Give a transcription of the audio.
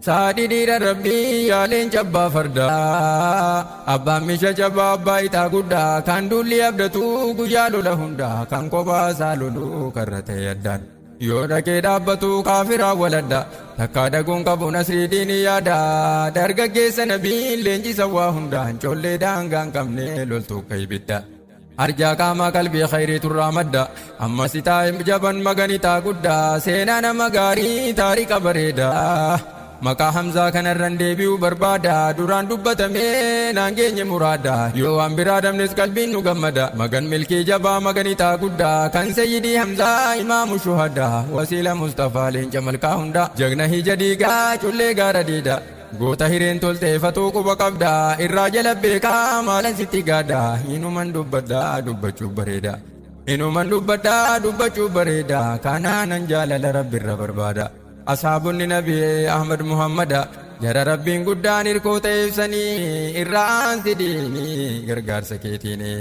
Saadhi dhiira Rabbii yaa leenca abbaa fardaa. Abbaan misha jabaa abbaa ixaa guddaa kan duulli abdatu guyyaa lola hundaa kan kophaa isaa lolu karra ta'e addaan. Yoo dhaqee dhaabbatu kaafiraa waladda takkaa dhaguun qabu nasrii diinii yaada dargaggeessa nabiin leenjisa waa hundaan collee daangaa hin qabne loltuu akka ibidda. Arjaa qaamaa qalbii khayrii turraa madda ammas itaa jaban magan itaa guddaa seenaa nama gaarii taarika bareeda maqaa Hamzaa kanarran deebi'uu barbaada duraan dubbatamee naan geenye muraada yoo waan biraa dhabnes qalbiin nu gammada magan milkii jabaa magan itaa guddaa kan sayyidii Hamzaa imaamu shuhadaa wasiila Mustafaa leenca malkaa hundaa jagna hija diigaa cullee gaara diida Goota hireen toltee fatuu quba qabda irraa jala beekaa maalan sitti gaada inuman dubbadha dubbachuu bareeda inuman dubbadha dubbachuu bareeda kanaanan jaalala rabbirra barbaada asaabonni nabi Ahmad Muhammada jara rabbiin guddaan hirkoo ta'eef sanii irraa aansi diinii gargaarsa keetiini.